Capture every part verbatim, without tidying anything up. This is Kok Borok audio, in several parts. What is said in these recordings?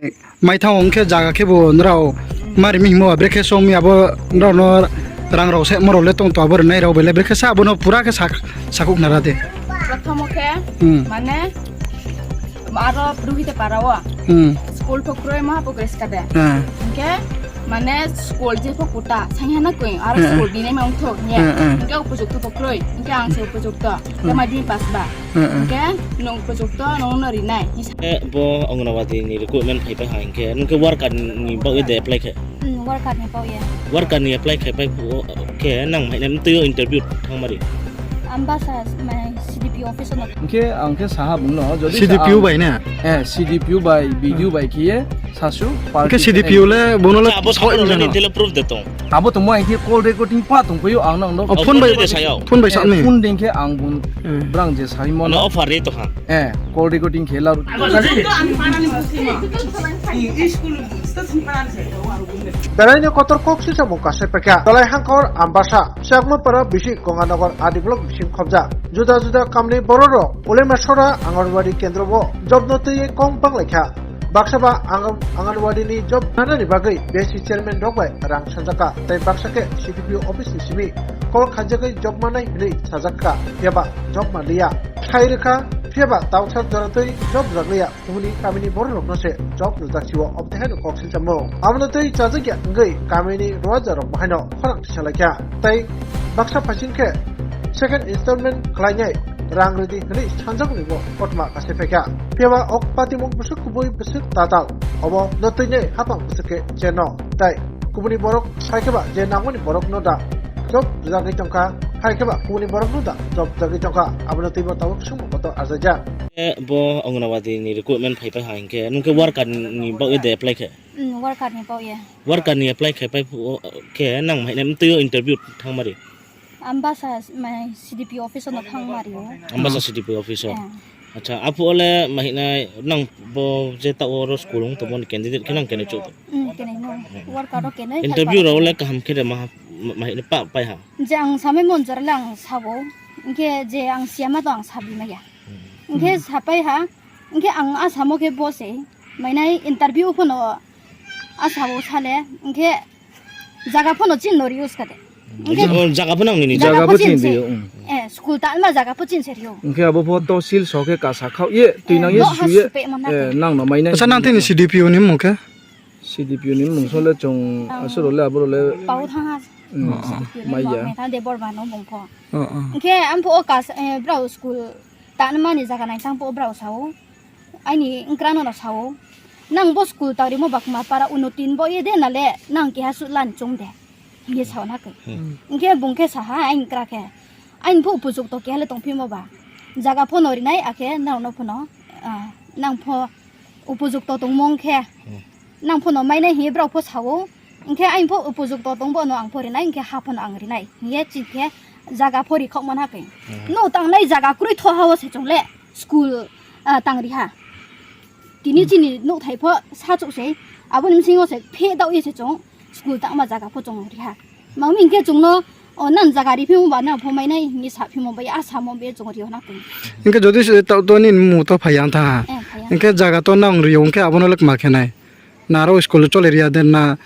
Maithang hwnkhe jaga khe bo norok mari mi himo, brekhe song mi abo norok no rang rok se morok le tong to abo rwnai rok bele brekhe sa abono pura khe sak-, sakuk nara de. Prothomo khe Hmm. mane aro Purohite para o Hmm. school pho kroi ma pho kre ska de. Hmm. Hwnkhe mane school je pho kuta sangya na koi aro Hmm. school dinai ma ungthok ne. Hmm, hmm. Hwnkhe upojukto pho kroi. Hwnkhe ang se upojukto. Hmm. Khe ma din pass ba. Hmm, hmm. Hwnkhe nung upojukto nung no rinai. Eh, bo Anganwadi ni recruitment phai pai ha hwnkhe nung khe worker ni bagwi de apply khe? Hmm, worker ni bagwi. Worker ni apply khai pai phu-, khe nang hai nem twi interview thang mari? Ambasa mai C D P O office no. Hwnkhe ang khe saha bungno, jodi C D P O ang bai na? Eh, C D P O bai, B D O bai khiye sasu party Hwnkhe C D P O le bono le Abo soi sabrok nani jano. Tele proof de tong. Abo tongmo ang khe call recording pa tongphaio ang nang no. Oh, phone bai, phone bai de sayo. Phone bai Eh, sakni. Phone ding khe ang bun Hmm. brang je sai Ano mono. Offer re to ha. Eh, call recording khe la. Beraino kotor kok sisa mung kasai pekha. Dalai hangkor Ambasa, Chakmapara bisi Gonganagar A D block bising khobjak. Juda juda kamni bororok Ulemasora Anganwadi kendro bo job no twi kong pang laikha. Baksa ba Angan-, Anganwadi ni job nanani bagwi B S C chairman rok bai rang sanjaka. Tai baksa khe C D P O office ni simi call khaijagwi job manai hinwi sajakka. Phiya ba job manliya. Khai rwkha, phiya ba tausa jora twi job rwjakliya. Kumuni kamini bororokno se job rwjak siwo, oboteheno kok silchamo. Abono tei chajakya wngwi kamini ruajarok bahaino khorang tisalaikha. Tai baksa phaising khe second installment khlainai rang rwdi hwnwi sanjaknai bo kothoma kasai phaikha. Phiya ba ok patimung bwswk kubui bwswk tatal, obo no twinai hapang bwswk khe cheno. Tai kubuni borok sai khe ba je nangmani borokno da job rwjagwi tongkha, hai khe ba kubuni borokno da job rwjagwi tongkha, abono twibo tabuk swngmung kotor achaijak. Eh, bo Anganwadi ni recruitment phai pai ha hwnkhe, nung khe worker ni bagwi de apply khe? Mm, worker ni bagwi. Worker ni apply khai pai phu-, khe nang hai nem twi interview thang mari? Ambasa mai C D P O office no thang mari o. Ambasa C D P O office o? Eh. Acha, apo ole mahinai nang bo je ta oro school ung to mon candidate khe nang kene chuk. Mm, kene no. Worker ro kene. Interview ro ole kaham khe de ma, ma, mahinai pa, pai ha. Je ang samai mon jora le ang sabo. Hwnkhe je ang siama to ang sabi maya. Hwnkhe sapai ha, hwnkhe ang a samo khe bo se, mainai interview phano a sabo sale, hwnkhe jaga phano chin no rio skade. Hwnkhe Oh, jaga phano ang nini jaga. Jaga pho pho chin chin se. Rio, mm. Eh, school ta ma jaga pho chin se rio. Hwnkhe abo pho tosil so khe kasa khao ye, twi Eh, nang ye no ha su ye, supe mona eh, khe. Nang no mainai. Acha nang tini C D P O ni mung khe? C D P O ni mung so le chwng Ang asuro le aburo le. Pao thang ha. Mm, C D P O ni maya. Mong me tha de bor ba no bung pho. Oh, oh. Hwnkhe ang pho o kas, eh, brao school ta mani jaga nai tang pho brao sao. Aini wngkra no sao, "Nang bo school ta rimo ba kwma para uno tin bo ye de na le, nang keha su lan chong de," hinwi sao na khe. Hmm. Hwnkhe bung khe saha aini wngkra khe, "Aini pho upojukto keha le tong phimo ba, jaga pho no rinai akhe nang no pho no, ah, nang pho upojukto tongmung khe, hmm, nang pho no mainai hinwi brao pho sao." Hwnkhe aini pho upojukto tong bono ang pho rinai, hwnkhe ha phono ang rinai. Hwnkhe chini khe jaga pho rikhok mano khe. Hmm. No tangnai jaga kwrwi thoha o se chwng le school, ah, tang riha. Tini chini nukhthai pho sa chuk se, aboni bisingo se phe dao ye se chwng school tangma jaga pho chwng riha. Mangmi hwnkhe chwngno, o, nang jaga ri phimo ba, nang pho mainai hwnwi sa phimo bai, a samo be chwng rio na khe. Hwnkhe jodi se ta-, to nini mung to phai yang tha. Eh, phai yang. Hwnkhe jaga to nang rio, hwnkhe abono le kwma khe nai. Na aro school chole riya den na.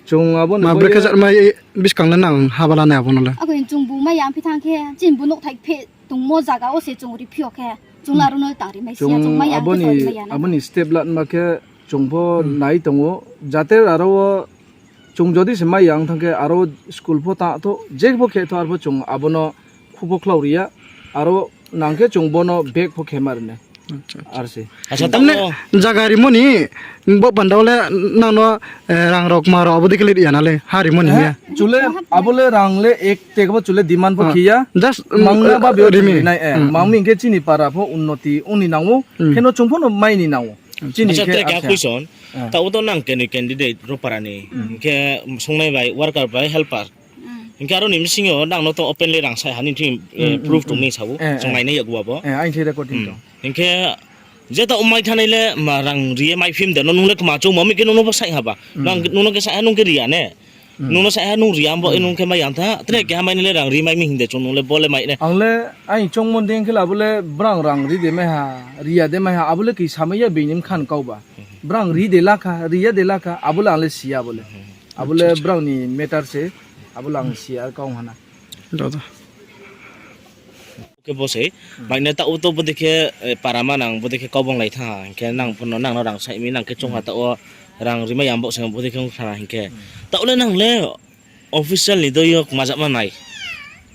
Chwng abo ni Ma brekhe boye jat mai biskang le nang habala nai abono le. Abo chwng bu mai yang phi thang khe, chini bu nukhthai phe tongmo jaga o se chwng ri phio khe, chwng la aro no tang ri mai sia, chwng mai yang phi aboni, thang ri mai ya na. Aboni step lat ma khe chwng pho nai tongo, jate aro o chwng jodi se mai yang thang khe aro school pho ta tho, je pho khe tho arpho chwng abono khubo khwlao riya, aro nang khe chwng bono bag pho khe ma rwnai. Acha, acha. Ar se. Acha, tamne tamo jaga rimoni bo pandao le nangno, eh, rang rok ma rok abo dikhe le riya na le, ha rimoni ya. Eh, chule abo le rang le ek teg bo chule demand pho khiya. Just, mm, mangna ba eh, beo rimi. Rinai, eh, mangmi hwnkhe chini para pho unnoti uni nango, kheno chwng pho no mai ni nango. Chini acha, khe tre kha acha. Question. Eh. Ta uto nang keni candidate ro para ni. Hwnkhe songnai bai, worker bai, helper. Hwnkhe aroni bisingo nangno to openly rang sai hani thwi, eh, proof tongni sabo, eh, chwng nainai yago abo. Eh, aini thwi recording tong. Hwnkhe jeta umai thanai le ma rang riye mai phim de, no nung le kwma chwng mami khe nungno bo sai haba. Nang nungno khe sai ha nung khe riya ne. Nungno sai ha nung riya bo nung khe mai yang tha. Tre khe hamai le rang ri mai mi hinde chwng nung le bo le mai ne. Ang le aini chwngmo ding khe la bo le brang rang ri de mai ha, riya de mai ha, abo le kisa mai ya bini khan kau ba. Brang ri de lakha, ri ya de lakha, abole ang le siya abole. Abole brang ni matter se, abole ang siya kau hana. Dodo. Oke bose, maine ta uto bodikhe, eh, para manang bodikhe kobong lai tha, hinkhe nang phano nang no rang sai mi nang khe chongha ta o rang rimai ambok se bodikhe wng kha hinkhe. Ta ule nang le official ni doi yok majak ma nai.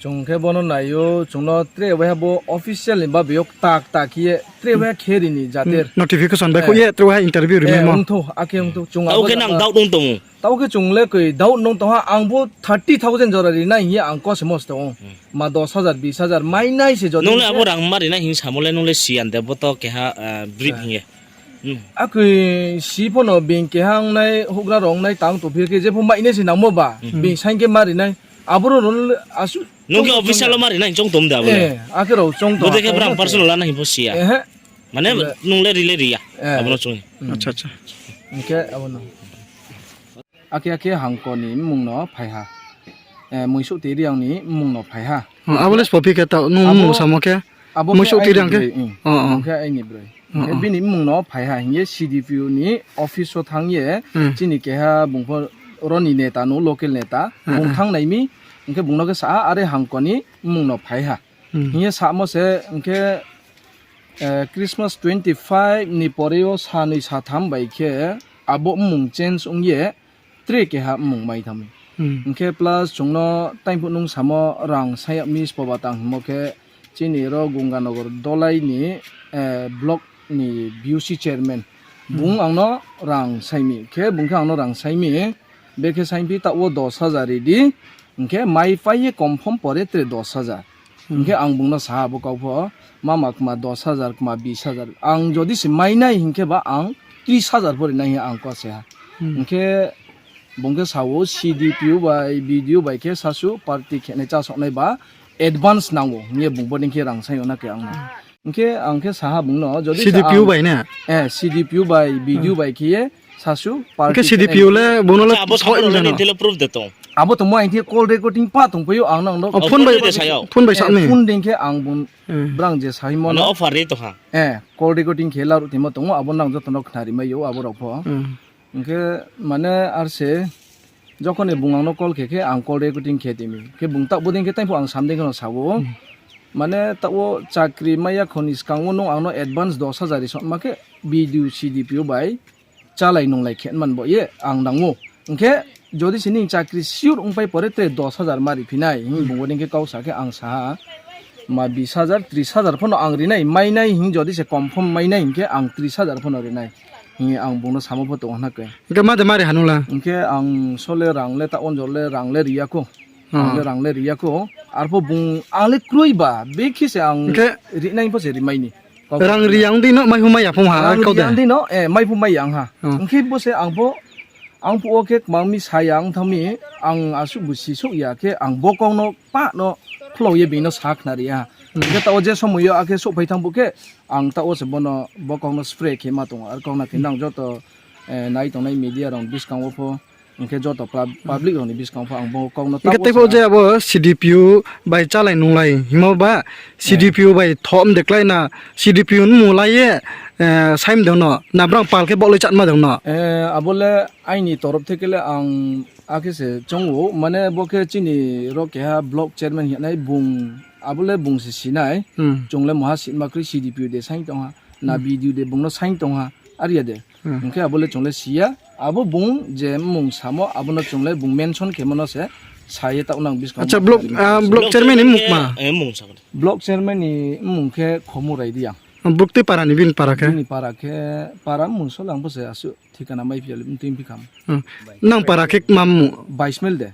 Chwng khe bono naio, chwngno tre waiha bo official ni babi yok tak tak hiye tre waiha khe rini jater. Notification bai Eh. Khuye tre waiha interview rimai Eh, mo. Wngtho, akhe wngtho. Chwng Ta abo uke nang jagao doubt wng tongo. Ta uke chwng le koi doubt nung tongha, ang bo thirty thousand jora rinai hiye ang kose mos tongo. Ma dos hajar, bis hajar mai nai se jodi Nung le se. Abo rang mari nai hin samo le nung le siyan de bo to keha, eh, breed Eh. Hiye. Hmm. Akui si phano bing keha wngnai, hugra rok wngnai, tang tongphir khe, jepho mainai se nangmo ba, Hmm. Bing sain khe ma rinai, aboro rw asu. Nung khe official o ma rinai, chong tom de abo le. Eh, akhe rw chong tong. Bo de khe brang personal lana hin pho siya. Ehe. Mane Bole. Nung le ri le riya. Eh. Abono chong. Hmm. Acha, acha. Hingkhe abono. Akhe akhe hangkoni mungno phaiha. Eh, muisuk twi riyangni mungno phaiha. Oh, abo le sophi khe ta, nung Abo mung samo khe? Abo khe muisuk twi aini riyang khe? Bwrwi, ing. Oh, oh. Abo khe aini bwrwi. Oh, oh. Hingkhe bini mungno phaiha hingye C D P O ni office o thangye Hmm. chini keha bungpho roni neta no, local neta, Hmm, bung hmm. Thang naimi, hingkhe bungno khe sa, "Are hangkoni mungno phaiha." Hmm. Hingye samo se, hingkhe, eh, Christmas twenty five ni poreo sanwi satham bai khe abo mung change wngye, tre keha mung mai thangmi. Hmm. Hingkhe plus chwngno taimphunung samo rang sayakmi spoba tang himo khe chini ro Gonganagar dolai ni, eh, block ni B U C chairman. Hmm. Bung angno rang saimi khe, bung khe angno rang saimi, bekhe saimpi ta o dos hajar ridi, hingkhe mai paiye confirm pore tre dos hajar. Hmm. Hingkhe ang bungno saha abo kok pho, "Mama, kma dos hajar, kma bis hajar. Ang jodi se mainai hingkhe ba ang tris hajar pho rinai," hingye ang kose ha. Hmm. Hingkhe bung khe sao, "C D P O bai, B D O bai khe sasu party khenai chasoknai ba advance nango," hingye bung boding khe rang sayo na khe ang. Hmm. Hingkhe ang khe saha bungno, jodi se C D P O ang bai na? Eh, C D P O bai, B D O Hmm. bai khe ye sasu party Hingkhe khenai C D P O le bono le Acha, abo thok saphano imjano. Nini tele proof de tong. Abo tongmo ang khe call recording pa tongphaio, ang nang no Oh, phone bai, phone de sayo. Phone bai Eh, sakni. Phone ding khe ang bun Hmm. brang je sai mo Mane no. Offer ri tongha. Eh, call recording khe laru timo tongo, abo nang joto no khnari mai yo abo rok pho. Hmm. Hingkhe mane ar se jokhoni bung ang no call khe khe ang call recording khe timi. Khe bung tak boding khe taipho ang samding kheno sao. Hmm. Mane ta o chakri maya khoni skang o nung ang no advance dos hajar ri sotma khe B D O C D P O bai chalai nunglai khe man bo ye ang nango. Hingkhe jodi se nini chakri sure wngpai pore tre dos hajar ma riphinai, hing Hmm. bung boding khe kok sa khe ang saha ma bis hajar, tris hajar phano ang rinai, mainai hing jodi se confirm mainai hingkhe ang tris hajar phano rinai. Hingye ang bungno samo pho tongo hwnakhe. Hingkhe ma de mari hanula? Hingkhe ang sole rang le ta onjor le rang le riya kho. Hmm. Ang le rang le riya kho. Arpho bung ang le kroi ba, bekhe se ang Hingkhe rinai pho se rimaini. Kok Rang riya wng di no, mai hum mai ya phung ha, Rang kau de. Riya wng di no, eh, mai phung mai yang ha. Hmm. Hingkhe bo se ang pho, ang pho o khe kmang mi saya ang thang mi, ang asuk busi sok ya khe ang bo kok no pa no khulok ye bini no sa khna riya. Hmm. Hingkhe ta o je somoy yo akhe sok phai thang bo khe ang ta o se bono bo kok no spray khe ma tongo. Ar kok na khe nang joto, eh, nai tongnai media rok buskang o pho. Hingkhe joto pub-, public rokni bwskango pho ang bo kokno Hingkhe teibo je abo C D P O bai chalai nunglai himo ba, C D P O bai thom de klai na, C D P O ni mung lai ye, eh, saim dong no, na brang pal khe bolai chatma dong no. Eh, abole aini torop theke le ang akhe se chongo, mane bo khe chini ro keha block chairman hinai bung, abole bung se sinai, Hmm. Chwng le moha sima kri C D P O de sain tongha, na Hmm. B D O de bungno sain tongha, ariya de. Hmm. Hingkhe abole chwng le siya, abo bung je mung samo abono chwng le bung mention khe mano se saye ta unang bwskango Acha, block, ah, block Block chairman ni chairman mukma? Khe, eh, mung sakhe. Block chairman ni mung khe Khomu Raidiyang. Bukti para ni bini para khe? Bini para khe para mung solang bo se asu thikana mai phiya le twi phikham. Hmm. Nang para khe ma mung? Bais mil de.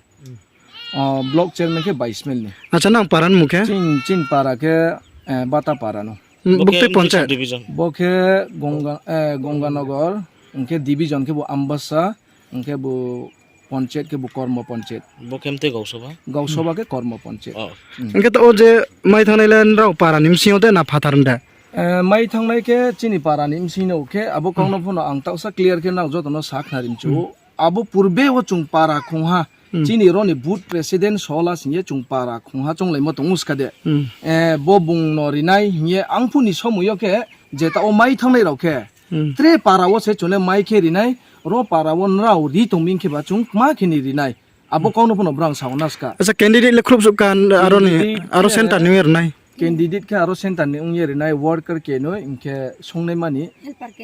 O, block chairman khe bais mil ni. Acha, nang para ni mung khe? Chin, chin para khe, eh, Bata para no. Hmm, Bo khe bukti M T C ponchayat. Division. Bo khe Gonga, eh, Gonganagar, hingkhe division khe bo Ambassa, hingkhe bo ponchayat khe bo Kormo ponchayat. Bo khe M T Gausabha? Gausabha khe Kormo ponchayat. Oh. Hmm. Hingkhe to o je mai thangnai le nrao para ni bsing o de na phatar de? Eh, mai thangnai khe chini para ni bsing no khe abo kok no Hmm. Phano ang taosa clear khe nang joto no sa khna rim chu. Hmm. Abo purbe o chwng para khungha, Hmm. Chini roni booth president sola singye chwng para khungha chonglaimo tongo skade. Hmm. Eh, bo bung no rinai hingye angphuni somoyo khe jeta o mai thangnai rok khe Hmm. Tre para o se chole mai khe rinai, ro para o nrao ri tongming khe ba chung ma khe ni rinai. Abo kok no phano brang sao naska. Acha, candidate le khrup suk kan aro ni, candidate aro khe center ni wer nai. Candidate khe aro center ni wngya rinai, worker khe no, hinkhe songnai mani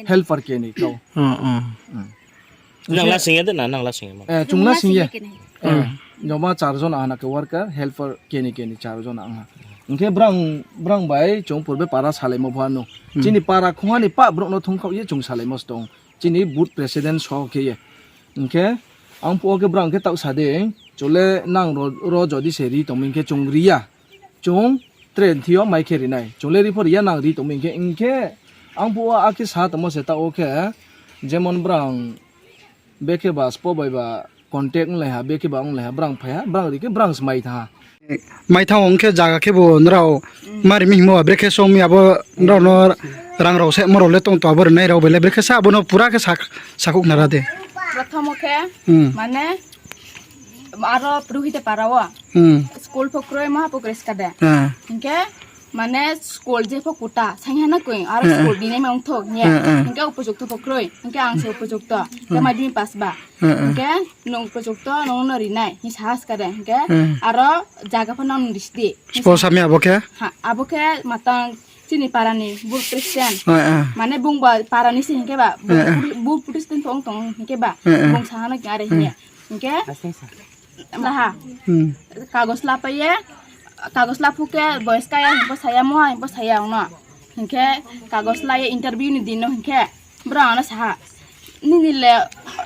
helper khe ni kau. Hmm, hmm. Hmm. Nang la singya de na, nang la singya ma? Eh, chung la singya. Eh, joma char jon ahana khe worker, helper keni keni char jon aha. Hinkhe brang, brang bai chung purbe para salaimo phano. Hmm. Chini para khungani pa brok no thungkhao ye chung salaimo stong. Chini booth president so khe ye. Hinkhe ang phuo khe brang khe tau sade, chole nang ro, ro jodi se ri tongming khe chung riya. Chung train thio mai khe rinai. Chung le ri pho riya nang ri tongming khe, hinkhe ang phuo a khe sa tongmo se ta o khe, jemon brang bekhe ba spo bai ba contact wng lai ha, bekhe ba wng lai ha, brang phai ha, brang ri khe brang se mai tha ha. Mai tha wng khe jaga khe bo nrao mari mi himo, brekhe song mi abo nrao no rang rao se mo rao le tong to abo rinai rao bai le brekhe sa abo no pura khe sak-, sakuk nara de. Prothom o khe, hmm, mane aro Purohite para o. Hmm. School pho kroi, maha pho kroi skade. Hmm. Hinkhe mane school je pho kuta, saiha na koi, aro, hmm, school dinai ma wngthok, nya. Hmm, hmm. Hinkhe upojukto pho kroi, hinkhe ang se upojukto. Hinkhe, hmm, madhyamik pass ba. Hmm, hmm. Hinkhe nwng upojukto, nwng no rinai, hi sahas kare. Hinkhe, hmm, aro jaga pho nang risi di. Spo sami abo khe? Ha, abo khe matang chini parani bur president. Hmm, hmm. Mane bung ba parani se hinkhe ba, bur, hmm, hmm, bur president pho wng tong hinkhe ba, hmm, hmm, bung sahana khe are, hmm, hiya. Hinkhe, laha. Hmm. Kagos lapaiye, kagos laphuke boyes kaya hinpo saya, moha hinpo saya wngno. Hinkhe kagos laye interview ni dino hinkhe bro ano saha. Nini le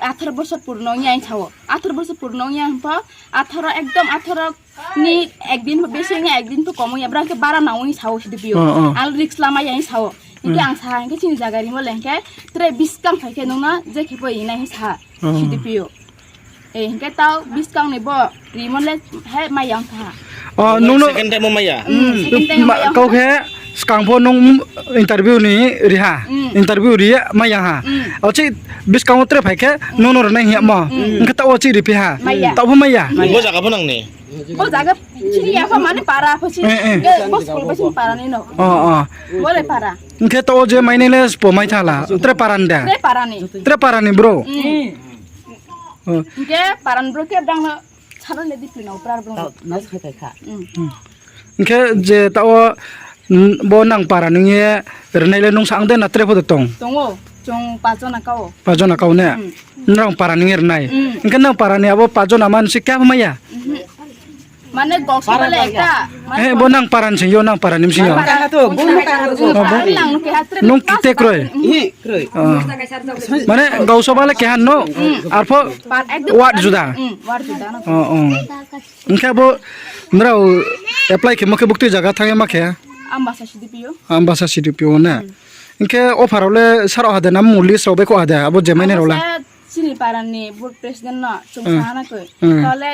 atharo borsor purno wngya ang sao. Atharo borsor purno wngya hinpo atharo ekdom atharo ni ekdin pho besi wngya ekdin pho kom wngya bro hinkhe bara nang wngya sao C D P O. Oh, oh. Ang risk lama yang sao. Hinkhe, hmm, ang saha hinkhe chini jaga rimo le hinkhe tre biskang phaikhe nungna je khe pho inai saha. Oh. C D P O. Eh, hinkhe tao biskang ni bo rimon le he mai yang kha. Oh, nung no second time o maya. Hmm, second time o ma-, maya. Kau khe skang pho nung interview ni riha. Hmm. Interview ri mai yang ha. Hmm. O chi biskang o tre phai khe nung no rwnai hiya mo. Hmm. Hinkhe tao o chi ripi ha. Maya. Tao pho maya. Bo jaga pho nang ni. Bo jaga chini ya pho mane para pho chini. Eh, eh. Bo school pho chini para ni no. Oh, oh. Bo le para. Hinkhe tao je mai nai le spo mai thala. Tre para ni da. Tre para ni. Tre para ni bro. Hmm. Oh. Hinkhe paran bro khe brang no sana le dipli na uprar bro. Tao, nas khai khai kha. Hmm. Hmm. Hinkhe je tao, mm, bo nang para nung ye rwnai le nung sa ang de na tre pho de tong? Tongo, chwng pachjona kao. Pachjona kao ne? Hmm. Nang para nung ye rwnai. Hmm. Hinkhe nang para ni abo pachjona man si kya maya? Mhm. Mane gok saba le ekta. Eh, bo nang para ni sing yo, nang para ni sing yo. Para to, bo nang para to. Nang no keha tre. Nung kite kroi. Hi, kroi. Oh. Mane gau soba le keha no, arpho ward juda. Hmm, ward juda no. Oh, oh. Hinkhe abo nrao apply khe mo khe buktui jaga thangya ma khe? Ambasa C D P O. Ambasa C D P O ne? Hmm. Hinkhe offer rao le saro hade na mung list rao bai kho hade abo je mai nai rao le? Ambasa chini para ni board president no chwng sana koi. Hmm. Tole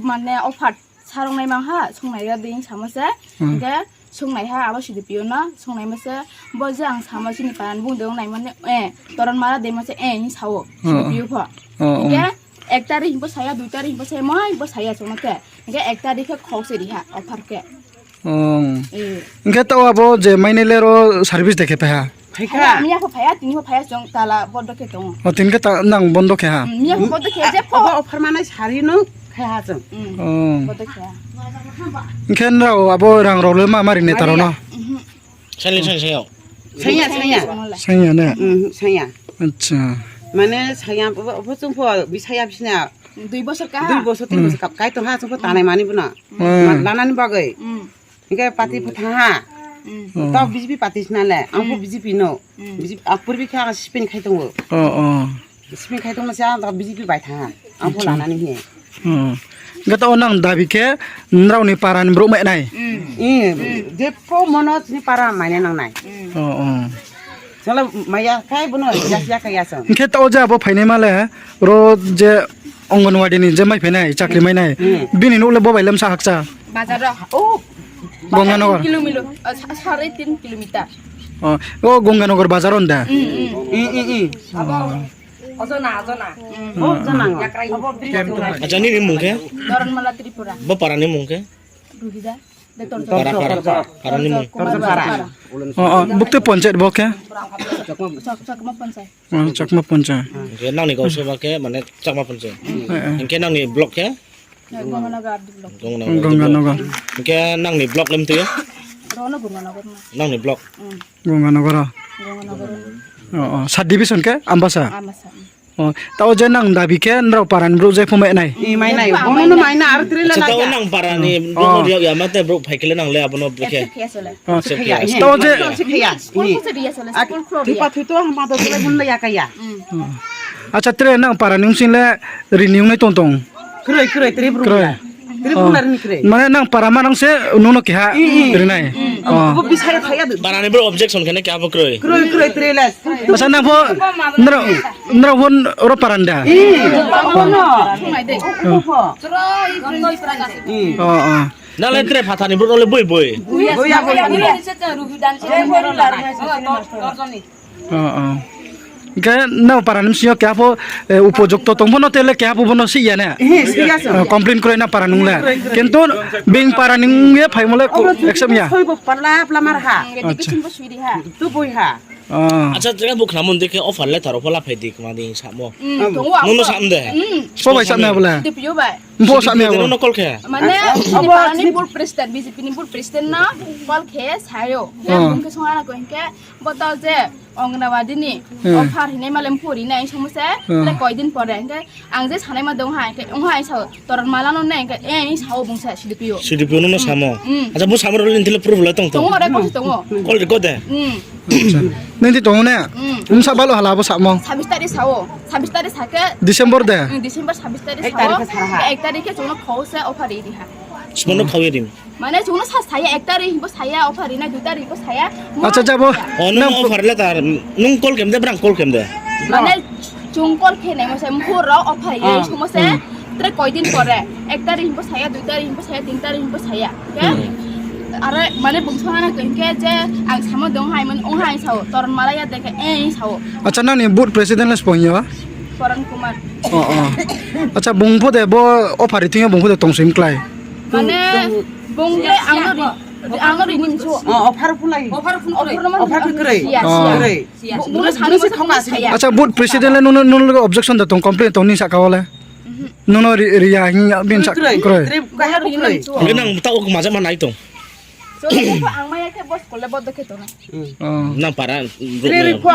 mane offer sarong nai mang ha, songnai ya ding samo se. Hmm. Hinkhe songnai ha abo C D P O no, songnai mo se, bo je ang samo chini para ni bung de ong nai mane, eh, toron mara de mo se, eh, hin sao, hmm, C D P O pho. Oh, oh. Hinkhe ek tarikh hinpo saya, dui tarikh hinpo saya, moi hinpo saya chwngno khe. Hinkhe ek tarikh khe khok se riha, offer khe. Oh. Eh. Hinkhe tao abo je mai nai le ro service de khe paiha? Phaikha. Miya pho phaya, tini pho phaya, chwng tala bondo khe tongo. O, tini khe ta-, nang bondo khe ha? Hmm, miya pho bondo khe, je pho. Abo offer manai sari no khe ha chwng. Hmm. Oh. Bondo khe ha. Hinkhe nrao abo rang rao le ma mari neta rao no? Mhm. Sani, sani, sani. Sanya, sanya. Sanya ne? Mhm, sanya. Acha. Mane sanya, bo, bo chwng pho bisaya bisina. Dui bosor ka? Dui bosor, tin bosor kap kai tong ha, chwng pho tanai mani bono. Hmm. Ma-, lanani bagwi. Hmm. Hinkhe party pho thang ha. Hmm. Oh. Tao B J P party sina le, ang pho, hmm, B J P no. Hmm. B J P, ah, purbi khe ang sipin khai tongo. Oh, oh. Sipin khai tongma se ang B J P bai thang ha. Ang pho, acha, lanani hiye. Oh. Hinkhe tao nang dabi khe nrao ni para ni borok mai nai? Hmm. Eh, hmm, je pho mono chini para mai nai nang nai. Hmm. Oh, oh. Sala maya khai bono ya ya khai ya sang. Hinkhe tao je abo phainai ma le, ro je Anganwadi ni je mai phainai, chakri mai nai. Hmm. Bini nuk le bo bai lemsa hakcha. Bazar ro. Oh. Ganganagar. Kilometer, eh, sa-, sare tin kilometer. Oh, oh, Ganganagar bazar on da. Hmm, hmm. Eh, eh, eh. Abo. Ojona, ojona. Hmm. Oh, ojona. Yakrai. Abo bridge. Acha, nini mung khe? Doronmala Tripura. Bo para ni mung khe? Ruhida. Para, para, para ni mung. Para. Oh, oh, bukti panchayat bo khe? Chak-, Chakma panchayat. Oh, Chakma panchayat. Hwnkhe nangni gaw seba khe mane Chakma panchayat. Eh, eh. Hwnkhe nangni block khe? Gonganagar block. Gonganagar. Gonganagar. Hwnkhe nangni block lemtwi? Rono Gonganagar no. Nangni block? Mm. Gonganagar. Gonganagar. Oh, oh. Sub division khe Ambasa? Ambasa. Oh, tao je nang dabi khe nrao parani brouh je phumai nai. I mai nai. Bono no mai na ar trile. Acha, tao nang parani brouh no riak ya mate brouh phai khe le nang le abono bikhe. Accept khe ya sole. Oh, accept khe ya. Tao je. School ko se riya sole. School ko riya. Thipa thito hama do sole mun le ya kaya. Oh. Acha, tre nang parani wngsing le rini wngnai tong tong. Kwrwi, kwrwi, kwrwi bwrwi. Kwrwi. Kwrwi bwrwi rini kwrwi. Mane nang para manang se nono keha rinai. Oh. Bo bisai thaya do. Parani brouh objection khene keha bo kwrwi. Kwrwi, kwrwi, kwrwi le. Masa nang pho nrao, nrao pho oro paranda. Oh, oh. Nang le tre phathani brouh no le bui bui. Buya, buya. Oh, oh. Hwnkhe nrao parani bisingo keha pho, eh, upojukto tong pho no tele keha pho bono si ya ne? Eh, si ya so. Eh, complain kwrwi na para nung le. Kwrwi, kwrwi. Kintu beng para nung ye phai mo le accept ya. Soi bo pala pala mar ha. Acha. Education bo sui di ha. Tu bui ha. Oh. Acha, jaga bo khna mon dekhe offer letter o phola phai di kma di samo. Mm, tongo. Nono sam de. Mm. Bo bai sam ya bole. D P O bai. Bo sam ya. Nono call khe. Mane, ah, sini parani board president, B J P ni board president no call khe sayo. Oh. Bung khe songana ko hwnkhe. Bo to je Anganwadi ni offer hinai malem pori nai somo se, le koi din pore, hingke ang je sanai ma dong hai, hingke ong hai sao, toron mala no nai, hingke e sao bung sa C D P O. C D P O no samo. Mm. Acha, bo samo role intile proof la tong tong. Tongo, record tongo. Call record de. Mm. Acha. Nini tongo ne? Mm. Umsa balo hala bo samo. Sabis tari sao, sabis tari sake. December de? Mm, December sabis tari sao. Ek tarikh ke sara ha. Ek tarikh ke chungno khau se offer ri ha. Smono khau ri. Mane chungno sa saya, ek tarikh bo saya, offer rina dui tarikh bo saya. Acha, jabo. Oh, nung offer letter, nung call kem de, brang call kem de. Mane chung call khe nai mo se, mphur rok offer ye, somo se, tre koi din pore, ek tarikh bo saya, dui tarikh bo saya, tin tarikh bo saya. Ke? Are mane bung songana khe je ang samo dong hai, mane ong hai sao, toron malaya de ke, e sao. Acha, nani board president le spong yo? Paran Kumar. Oh, oh. Acha, bung pho de bo offer ri thing yo, bung pho de tong sim klai. Mane, bung le ang no ri, ang no ri nim chu. Oh, offer phulai. Offer phulai. Offer no man. Offer phulai. Siya, siya. Siya. Bung, bung le sani mo se thong saya. Acha, board president le nono, nono loge objection da tong, complain tong ni saka wale. Nono ri, ri ya hin ya bin sak kroi. Bung le ri nim chu. Oke, nang ta ok maja ma nai tong. So, ang maya ke boss kole bodo ke tong. Oh. Nang para. Re, re,